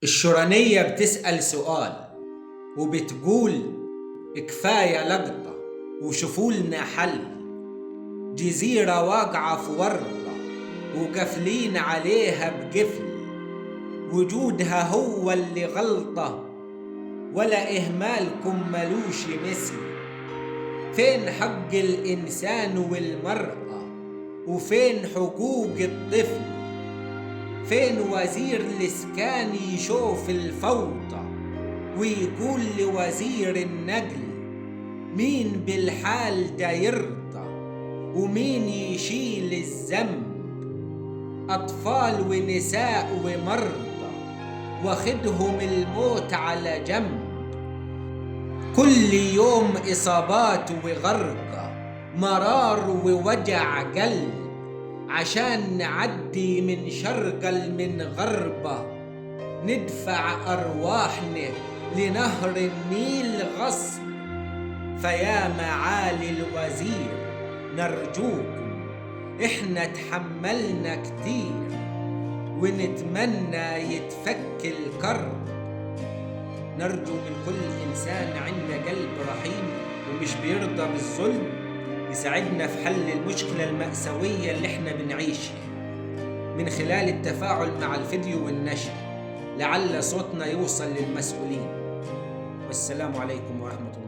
الشورانية بتسأل سؤال وبتقول كفاية لقطة وشوفولنا حل. جزيرة واقعة في ورطة وقافلين عليها بقفل، وجودها هو اللي غلطة ولا إهمالكم ملوش مثل. فين حق الإنسان والمرأة وفين حقوق الطفل؟ فين وزير الإسكان يشوف الفوضى ويقول لوزير النقل مين بالحال ده يرضى ومين يشيل الذنب؟ أطفال ونساء ومرضى واخدهم الموت على جنب. كل يوم إصابات وغرقة، مرار ووجع قلب، عشان نعدي من شرقة من غربة، ندفع أرواحنا لنهر النيل غصب. فيا معالي الوزير نرجوكم، احنا تحملنا كتير ونتمنى يتفك الكرب. نرجو من كل إنسان عنده قلب رحيم ومش بيرضى بالظلم يساعدنا في حل المشكلة المأساوية اللي احنا بنعيشها من خلال التفاعل مع الفيديو والنشر، لعل صوتنا يوصل للمسؤولين. والسلام عليكم ورحمة الله.